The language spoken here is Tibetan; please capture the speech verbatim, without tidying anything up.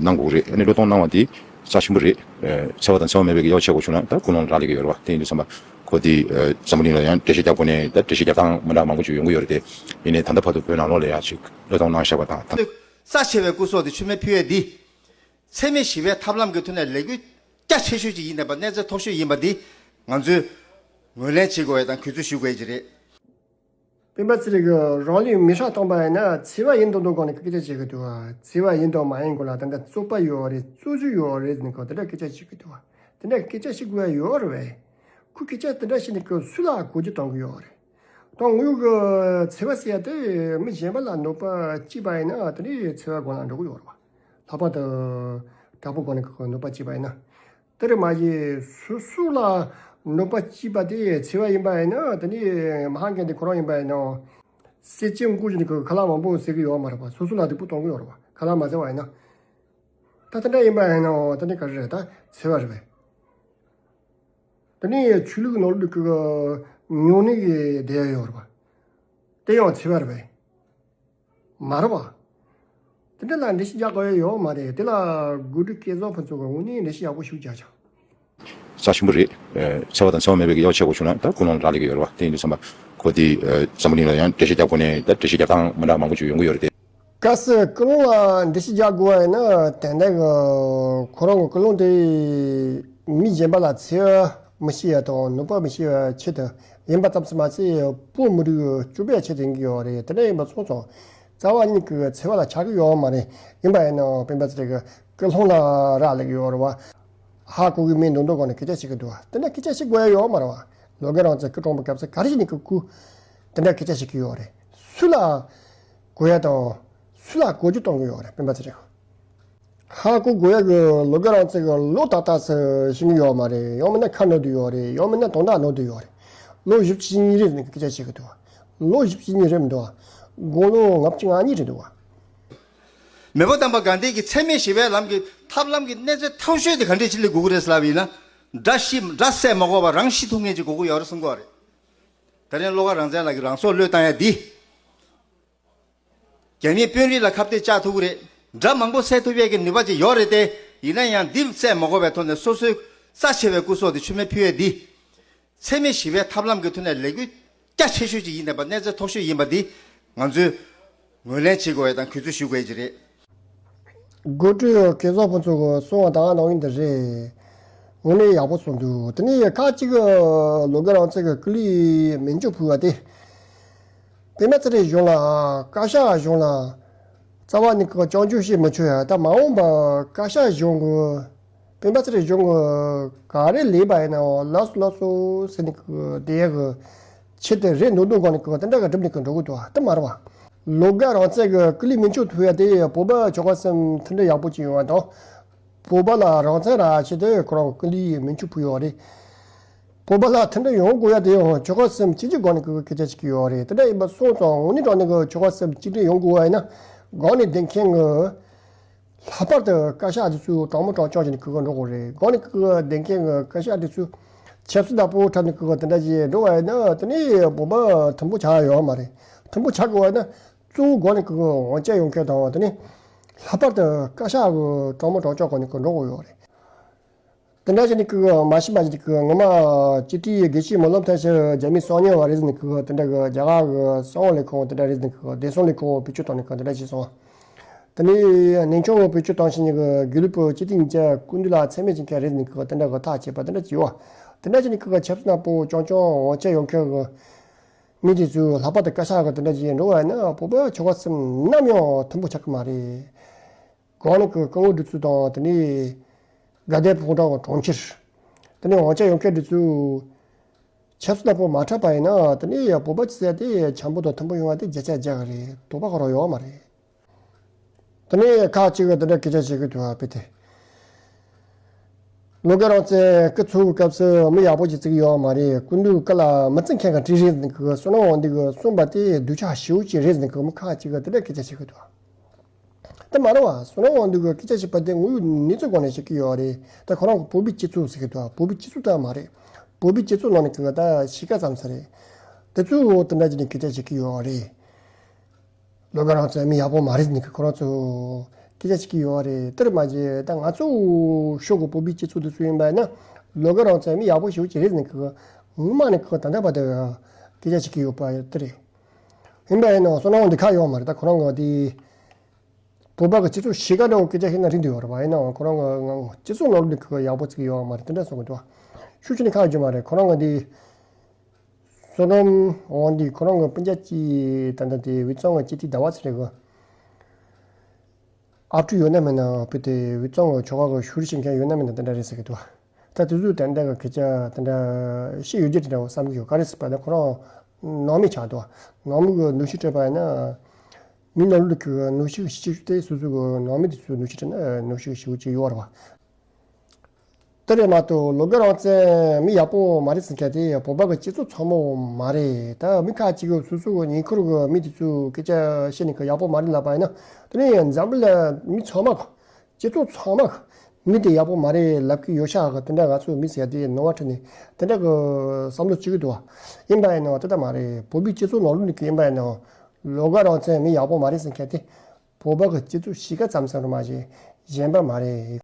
གནང་དགོས་ཀྱི་རེད། ཨ་ནི་བློས་གཏོང་གནང་བ་དེ་རྩ་ཆེན་པོ་རེད། ཨ་འཚེ་བ་དང་འཚེ་བ་མེད་པའི་གི་ཡོ་བྱད་དགོས་བྱུང་ན་ད་ཀུན་སློང་རག་ལས་ཀྱི་ཡོད་རེད་བ། དེ་ཡིན་དུས་ཙམ་པ་ཁོ་དེ་ཨ་འཛམ་བུ་གླིང་ལ་ཡང་འགྲེལ་བཤད་རྒྱག་དགོས་ནས་ད་འགྲེལ་བཤད་རྒྱག་སྟངས་མི་འདྲ་མང་པོ་ཅིག་ཡོང་གི་ཡོད་རེད་དེ། ཡིན་ནའི་ད་ལྟ་བར་དུ་བོད་ནང་ལོགས་ལ་ཡང་ཅིག་བློས་གཏོང་གནང་བཞག་པ་དང་། རྩ་ཆེ་བའི་སྐུ་སྲོག་དེ་མཆོད་མེ་ཕུལ་ཡས་འདི། འཚེ་མེད་ཞི་བའི་ཐབས་ལམ་གྱི་ཐོག་ནས་ལས་འགུལ་རྒྱ་ཆེ་ཤོས་ཅིག་ཡིན་པ། གནས་ཚད་མཐོ་ཤོས་ཡིན་པ་འདི་ང་ཚོས་ངོས་ལེན་བྱེད་དགོས་ཡ་དང་གུས་བརྩི་ཞུ་དགོས་ཡ་ཅིག་རེད། སྤེན་པ་ཚེ་རིང་གིས་རང་ལུས་མེ་སྲེག་བཏང་པ་ཡིན་ན་འཚེ་བ་ཡིན་མདོག་མདོག་སྒང་ནས་སྐད་ཆ་བཤད་ཀྱི་འདུག་བ། འཚེ་བ་ཡིན་དང་མ་ཡིན་སྐོར་ལ་ད་ལྟ་རྩོད་པ་ཡོད་རེད། རྩོད་གཞི་ཡོད་རེད་ཟེར་ནས་ཁོ་དེ་འདྲ་སྐད་ཆ་བཤད་ཀྱི་འདུག་བ། དེ་འདྲ་སྐད་ཆ་བཤད་དགོས་ཡ་ཡོད་རེད་བས། ཁོ་སྐད་ཆ་དེ་འདྲ་བཤད་ནས་ཁོ་སུ་ལ་གོ་རྒྱུ་གཏོང་གི་ཡོད་རེད། ད་དངོས་ཡོད་ཀྱི་འཚེ་བ་ཟེར་ཡ་དེ་མི་གཞན་པ་ལ་གནོད་པ་སྐྱེས་པ་ཡིན་ན་དེ་ནི་འཚེ་བ་སྒང་ལ་འགྲོ་གི་ཡོད་རེད་བ། ལྷག་པར་དུ་དྲག་པོ་སྒང་ནས་ཁོ་གནོད་པ་སྐྱེས་པ་ཡིན་ན། དེ་རེད་མ་གཞི་སོ་སོ་ལ་གནོད་པ་སྐྱེས་པ་དེ་འཚེ་བ་ཡིན་པ་ཡིན་ན་དེ་ནི་མ་ཧང་གན་དེ་ཁོ་རང་ཡིན་པ་ཡིན་ན། སེ་ཅིན་ཀུ་ཅི་ནི་ཁོ་ཁ་ལག་མང་པོ་ཟ་གི་ཡོད་མ་རེད་པ། སོ་སོ་ལ་སྡུག་པོ་གཏོང་གི་ཡོད་རེད་པ། ཁ་ལག་མ་ཟ་བ་ཡིན་ན། ད་དེ་འདྲ་ཡིན་པ་ཡིན་ན་དེ་ནི་ག་རེ་རེད། ད་འཚེ་བ་རེད་པས། དེ་ནི་ཆོས་ལུགས་ནང་ལུགས་ཀྱི་ཉོ་ནི་གི་བསྡད་ཡོད་རེད་པ། དེ་ཡང་འཚེ་བ་རེད་པས། མ་རེད་པ། དེ་འདྲ་ལ་འགྲེལ་བཤད་རྒྱག་དགོས་ཡ་ཡོད་མ་རེད། དེ་ལ་དགོད་བྲོ་སྐལ་བཟང་ཕུན་ཚོགས་ཀྱིས་དངོས་གནས་འགྲེལ་བཤད་ཡག་པོ་ཞིག་རྒྱག་ཆོག་རྩ་ཆེན་པོ་རེད། ཨ་འཚེ་བ་དང་འཚེ་བ་མེད་པའི་གི་ཡོ་བྱད་དགོས་བྱུང་ན་ད་ཀུན་སློང་རག་ལས་ཀྱི་ཡོད་རེད་བ། དེ་ཡིན་དུས་ཙམ་པ་ཁོ་དེ་ཨ་འཛམ་བུ་གླིང་ལ་ཡང་འགྲེལ་བཤད་རྒྱག་དགོས་ནས་ད་འགྲེལ་བཤད་རྒྱག་སྟངས་མི་འདྲ་མང་པོ་ཅིག་ཡོང་གི་ཡོད་རེད་དེ། གལ་སྲིད་ཀུན་སློང་ལ་འགྲེལ་བཤད་རྒྱག་དགོས་པ་ཡིན་ན་དེ་འདྲ་གི་ཁོ་རང་གི་ཀུན་སློང་དེ་མི་གཞན་པ་ལ་འཚེ་བ་མི་བྱེད་ཡ་དང་གནོད་པ་མི་བྱེད་པའི་ཆེད་དུ་ཡིན་པ་ཙམ་ཞིག་མ་ཟད་བོད་མི་རིགས་སྐྱོབ་པའི་ཆེད་དུ་ཡིན་གྱི་ཡོད་རེད། དེ་འདྲ་ཡིན་པ་སོང་ཙང་རྩ་བ་ཉིད་ཀྱི་འཚེ་བ་ལ་ཆགས་ཀྱི་ཡོད་མ་རེད། ཡིན་པ་ཡིན་ནའང་སྤེན་པ་ཚེ་རིང་གི་ཀུན་སློང་ལ་རག་ལས་ཀྱི་ཡོད་རེད་བ། ཧ་གོ་གི་མེད་མདོག་མདོག་སྒང་ནས་སྐད་ཆ་བཤད་ཀྱི་འདུག་བ། དེ་འདྲ་སྐད་ཆ་བཤད་དགོས་ཡ་ཡོད་མ་རེད་བ། ལོ་རྒན་རང་བཙན་སྐུ་གྲོངས་པའི་སྐབས་སུ་ག་རེ་བྱས་ནས་ཀྱི་སྐུ་དེ་འདྲ་སྐད་ཆ་བཤད་ཀྱི་ཡོད་རེད། སུ་ལ་གོ་ཡ་དང་སུ་ལ་གོ་རྒྱུ་གཏོང་གི་ཡོད་རེད། སྤེན་པ་ཚེ་རིང་ཧ་གོ་དགོས་ཡ་གི་ལོ་རྒན་རང་བཙན་གྱི་ལོ་ཏག་ཏག་ཙམ་ཤེས་ཀྱི་ཡོད་མ་རེད། ཡང་མིན་ན་ཁ་ནོར་དུ་ཡོད་རེད། ཡང་མིན་ན་དོན་དག་ནོར་དུ་ཡོད་རེད། ལོ་བཞི་བཅུ་ཞེ་གཉིས་རེད་ཟེར་ནས་སྐད་ཆ་བཤད་ཀྱི་འདུག་བ། ལོ་བཞི་བཅུ་ཞེ་གཉིས་རེད་མི་འདུག་བ། དགུང་ལོ་ལྔ་བཅུ་ང་གཉིས་རེད་འདུག་བ། མེས་པོ་དམ་པ་དགའ་ལྡན་གྱི་འཚེ་མེད་ཞི་བའི་ལམ་གྱི་ཐབས་ལམ་གྱི་གནས་ཚད་མཐོ་ཤོས་དེ་ག་འདྲས་ཅིག་སླེབས་དགོས་ཀྱི་རེད་ཟེར་ལབ་ཡིན་ན། དགྲ་ཤི་དགྲ་བསད་མ་དགོས་པར་རང་ཤི་ཐུབ་མཁན་ཅིག་དགོས་ཀྱི་ཡོད་རེད་གསུང་གི་ཡོད་རེད། ད་རིང་བློ་དགའ་རང་བཙན་ལགས་ཀྱིས་རང་སྲོག་བློས་བཏང་ཡ་འདི། རྒྱ་མིའི་དཔོན་རིགས་ལ་ཁ་གཏད་བཅག་ཐུབ་ཀྱི་རེད། དགྲ་མང་པོ་བསད་ཐུབ་ཡས་ཀྱི་ནུས་པ་ཅིག་ཡོད་རེད་དེ། ཡིན་ན་ཡང་འདི་བསད་མ་དགོས་པའི་ཐོག་ནས་སོ་སོའི་རྩ་ཆེ་བའི་སྐུ་སྲོག་དེ་མཆོད་མེ་ཕུལ་ཡས་འདི། འཚེ་མེད་ཞི་བའི་ཐབས་ལམ་གྱི་ཐོག་ནས་ལས་འགུལ་རྒྱ་ཆེ་ཤོས་ཅིག་ཡིན་པ། གནས་ཚད་མཐོ་ཤོས་ཡིན་པ་འདི་ང་ཚོས་ངོས་ལེན་བྱེད་དགོས་ཡ་དང་གུས་བརྩི་ཞུ་དགོས་ཡ་ཅིག་རེད། དགོད་བྲོ་སྐལ་བཟང་ཕུན་ཚོགས་ཀྱིས་གསུངས་པ་དང་ནང་བཞིན་དེ་རེད། དངོས་གནས་ཡག་པོ་གསུངས་འདུག་དེ་ནས་ཁ་ཅིག་གིས་ལོ་རྒན་རང་བཙན་གྱི་སྐུ་ལུས་མེ་མཆོད་ཕུལ་བ་དེ། སྤེན་པ་ཚེ་རིང་གཞུང་ལ་བཀའ་ཤག་གཞུང་ལ་རྩ་བ་ནས་ཀྱང་སྐྱོན་བརྗོད་བྱེད་མི་ཆོག་ཡ། ད་མ་འོངས་པ་བཀའ་ཤག་གཞུང་གི་སྤེན་པ་ཚེ་རིང་གཞུང་གི་ག་རེ་ལས་པ་ཡིན་ནའང་ལགས་སོ་ལགས་སོ་ཟེར་ནས་ཀྱི་བསྡད་ཡ་གི་ཆེད་དུ་རེད་མདོག་མདོག་སྒང་ནས་ཀྱི་དེ་འདྲ་གི་སྒྲུབ་ནས་ཀྱི་འགྲོ་གི་འདུག་བ། དེ་མ་རེད་བ། ལོ་རྒན་རང་བཙན་གྱི་སྐུ་ལུས་མེ་མཆོད་ཕུལ་ཡ་དེ་བོད་པ་ཆོལ་ཁ་གསུམ་མཐུན་སྒྲིལ་ཡག་པོ་ཅིག་ཡོང་བ་དང་། བོད་པ་ལ་རང་བཙན་རག་ཆེད་དུ་ཁོ་རང་སྐུ་ལུས་མེ་མཆོད་ཕུལ་ཡོད་རེད། བོད་པ་ལ་མཐུན་སྒྲིལ་ཡོང་དགོས་ཡ་དེ་ཡང་ཆོལ་ཁ་གསུམ་གཅིག་གྱུར་སྒང་ནས་ཀྱི་སྐད་ཆ་བཤད་ཀྱི་ཡོད་རེད། དེ་འདྲ་ཡིན་པ་སོང་ཙང་དངོས་གནས་དྲང་གནས་ཀྱི་ཆོལ་ཁ་གསུམ་གཅིག་སྒྲིལ་ཡོང་དགོས་པ་ཡིན་ན་སྒང་ནས་བསྡད་མཁན་གྱི་ལྷག་པར་དུ་བཀའ་ཤག་འདི་ཚོ་དྲང་མོ་དྲང་བཅོ་བྱས་ནས་ཁུར་ག་འགྲོ་དགོས་རེད། སྒང་ནས་ཁུར་ག་བསྡད་མཁན་གྱི་བཀའ་ཤག་འདི་ཚོ་ཆབ་སྲིད་ལྟ་བུ་འཁྲབ་ནས་ཁུར་ག་དེ་འདྲ་ཞིག་འགྲོ་བ་ཡིན་ན་དེ་ནས་བོད་པ་མཐུན་པོ་ཆགས་ཡོད་མ་རེད། མཐུན་པོ་ཆགས་དགོས་པ་ཡིན་ན་གཙོ་བོ་སྒང་ནས་ཁུར་ག་དབང་ཆ་ཡོད་མཁན་དང་དེ་ནས་ལྷག་པར་དུ་བཀའ་ཤག་གི་དྲང་མོ་དྲང་བཅོ་སྒང་ནས་ཁུར་ག་འགྲོ་དགོས་ཡོད་རེད། དེ་འདྲ་བྱས་ནས་ཁུར་ག་མ་ཤི་མ་ཤི་ཁུར་ག་ངོ་མ་སྤྱི་འཐུས་དགེ་བཤེས་སྨོན་ལམ་མཐར་ཕྱིན་རྒྱ་མིའི་གསང་ཉུལ་བ་རེད་ཟེར་ནས་ཁུར་ག་དེ་འདྲ་གི་རྒྱ་གར་གི་གསང་བ་ལས་ཁུངས་དེ་འདྲ་རེད་ཟེར་ནས་ཁུར་ག་བདེ་སྲུང་ལས་ཁུངས་བེད་སྤྱོད་བཏང་ནས་ཁུར་ག་དེ་འདྲ་བྱས་སོང་། དེ་ནས་གནས་ཆུང་བོ་བེད་སྤྱོད་བཏང་ཕྱིན་ནས་ཀྱི་དགེ་ལུགས་པའི་སྤྱི་འཐུས་གཉིས་ཆ་སྐུ་མདུན་ལ་མཚན་སྨད་བྱེད་མཁན་རེད་ཟེར་ནས་ཀྱི་དེ་འདྲ་གི་ཐག་བཅད་པ་དེ་འདྲ་བྱས་ཡོད། དེ་འདྲ་བྱས་ནས་ཀྱི་ཆབ་སྲིད་ནག་པོ་རྐྱང་རྐྱང་དབང་ཆ་ཡོད་མཁན་གྱི་མི་དེ་ཚོས་ལྷག་པར་དུ་བཀའ་ཤག་གི་དེ་འདྲ་བྱས་འགྲོ་བ་ཡིན་ན་བོད་པ་ཆོལ་ཁ་གསུམ་ནམ་ཡང་མཐུན་པོ་ཆགས་ཀྱི་མ་རེད། གང་ནས་ཀྱི་སྐུ་ངོ་འདི་ཚོ་དང་དེ་ནས་དགའ་ལྡན་ཕོ་བྲང་གི་གྲོང་ཁྱེར། དེ་ནས་དབང་ཆ་ཡོད་མཁན་འདི་ཚོས་ཆབ་སྲིད་ནག་པོ་མ་འཁྲབ་པ་ཡིན་ན་དེ་ནས་བོད་པ་ཅིག་ཟེར་དེ་འཆམ་པོ་དང་མཐུན་པོ་ཡོང་བ་དེ་བརྒྱ་ཆ་བརྒྱ་རེད། དོགས་པ་གང་ཡང་ཡོད་མ་རེད། དེ་ནས་ཁག་ཅིག་གིས་དེ་འདྲ་སྐད་ཆ་བཤད་ཀྱི་འདུག་བ། དཔེ་དེ། ལོ་རྒན་རང་བཙན་སྐུ་འཚོ་བའི་སྐབས་སུ་མི་ཡག་པོ་ཅིག་བརྩི་གི་ཡོད་མ་རེད། སྐུ་མདུན་སྐུ་ལ་མི་བརྩི་མཁན་ག་འདྲ་རེད་ཟེར་ནས་ཀྱི་བསོད་ནམས་དབང་འདུས་ཀྱིས་གསུངས་པ་དེ་སྡུག་ཅག་ཞེ་པོ་ཅིག་རེད་ཟེར་ནས་ཀྱི་མི་ཁག་ཅིག་གིས་དེ་འདྲ་སྐད་ཆ་བཤད་ཀྱི་འདུག་བ། དེ་མ་རེད་བ། བསོད་ནམས་དབང་འདུས་ཀྱིས་སྐད་ཆ་བཤད་པ་དེ་དངོས་ཡོད་གནས་ཚུལ་སྒང་ནས་བཤད་ཀྱི་ཡོད་རེད། ད་ཁོ་རང་གི་བོད་པའི་སྤྱི་ཚོགས་ཟེར་གྱི་འདུག་བ། བོད་པའི་སྤྱི་ཚོགས་ཙམ་མ་རེད། བོད་པའི་སྤྱི་ཚོགས་ནང་ནས་ཀྱི་ད་གཤིས་ཀ་ཙམ་ཟེར་རེད། དེ་ཚོས་འོ་དེ་འདྲ་བྱས་ནས་སྐད་ཆ་བཤད་ཀྱི་ཡོད་རེད། ལོ་རྒན་རང་བཙན་མི་ཡག་པོ་མ་རེད་ཟེར་ནས་ཁོ་རང་ཚོ་ སྐད་ཆ་བྱེད་ཀྱི་ཡོད་རེད། དེར་མ་བྱས་ད་ང་ཚོ་ཤོག་གི་བོད་པའི་སྤྱི་ཚོགས་དེ་ཚོ་ཡིན་པ་ཡིན་ན་ལོ་དགའ་རང་བཙན་མི་ཡག་པོ་ཞེ་པོ་ཅིག་རེད་ཟེར་ནས་ཁོ་ངོ་མ་ནས་ཁོ་ད་ལྟ་བར་དུ་སྐད་ཆ་བྱེད་ཀྱི་ཡོད་པ་དེ་རེད། ཡིན་པ་ཡིན་ནའང་བསོད་ནམས་དབང་འདུས་ཁ་ཡོད་མ་རེད། ད་ཁོ་རང་གི་དེ་བོད་པ་གི་སྤྱི་ཚོགས་གཞིས་ཀ་འདྲ་བོ་སྐད་ཆ་བཤད་ན་རིག་འདུག་ཡོད་རེད་པ། ཡིན་ནའང་ཁོ་རང་གི་ང་སྤྱི་ཚོགས་ནང་ལོགས་ནས་ཁོ་ཡག་པོ་བརྩི་གི་ཡོད་མ་རེད། དེ་འདྲ་གསུང་གི་འདུག་ཤུགས་ཆེ་ནས་ཁ་ཡོད་རྒྱུ་མ་རེད། ཁོ་རང་གི་དེ་བསོད་ནམས་དབང་འདུས་ཁོ་རང་གི་སྤུན་ཀྱག་གཅིག་ད་ལྟ་དེ་དབུས་གཙང་གི་སྤྱི་འཐུས་ཟླ་བ་ཚེ་རིང་གི་ཨ་ཕྲུག་ཡོད་ན་མེད་ན་བུ་དེ་དབུས་གཙང་གི་ཆོལ་ཁ་གི་ཞུ་རེ་བྱེད་མཁན་ཡོད་ན་མེད་ན་དེ་འདྲ་རེད་ཟེར་གི་འདུག་ད་དེ་ཚོས་དེ་འདྲ་གི་སྐད་ཆ་དེ་འདྲ་བཤད་ཡོད་རྒྱུ་དེ་འདྲ་བསམ་གི་ཡོད། ག་རེ་ཟེར་བ་ན་ཁོ་རང་ནང་མི་ཆགས་འདུག་ནང་མི་གི་ནོར་ཤུགས་སྤྲད་པ་ཡིན་ན་མི་ནང་ལོགས་ཀྱི་ནོར་ཤུགས་ཤིག་དེ་སོ་སོ་གི་ནང་མི་དེ་ཚོའི་ནོར་ཤུགས་སྤྲད་ན་ནོར་ཤུགས་ཤིག་ཅིག་ཡོད་རེད་པ། དེ་རེད་མ་གཏོགས་ལོ་དགའ་རང་བཙན་མི་ཡག་པོ་མ་རེད་ཟེར་མཁན་དེ་བོད་པ་གི་སྤྱི་ཚོགས་ཚང་མ་མ་རེད། ད་མི་ཁ་ཅིག་གིས་སོ་སོ་གི་ཉེ་འཁོར་གི་མི་དེ་ཚོས་སྐད་ཆ་བཤད་ནས་གི་ཡག་པོ་མ་རེད་ལབ་པ་ཡིན་ན་དེ་ནས་འཛམ་བུ་གླིང་མི་ཚང་མ་གི་སྤྱི་ཚོགས་ཚང་མ་གི་མི་དེ་ཡག་པོ་མ་རེད་ལབ་ཀྱི་ཡོད་ཤག་གི། དེ་འདྲ་ང་ཚོའི་མི་ཟེར་དེ་ནོར་བ་ཁྲིད་ནས་དེ་འདྲ་གི་བསམ་བློ་བཅུག་གི་འདུག་བ། ཡིན་པ་ཡིན་ནའང་དེ་ལྟ་མ་རེད། བོད་པའི་སྤྱི་ཚོགས་ནང་ལོགས་ནས་གི་ཡིན་པ་ཡིན་ནའང་ལོ་དགའ་རང་བཙན་མི་ཡག་པོ་མ་རེད་ཟེར་མཁན་དེ་བོད་པ་གི་སྤྱི་ཚོགས་གཞིས་ཀ་ཙམ་ཙམ་རེད་མ་གཞི་གཞན་པ་མ་རེད།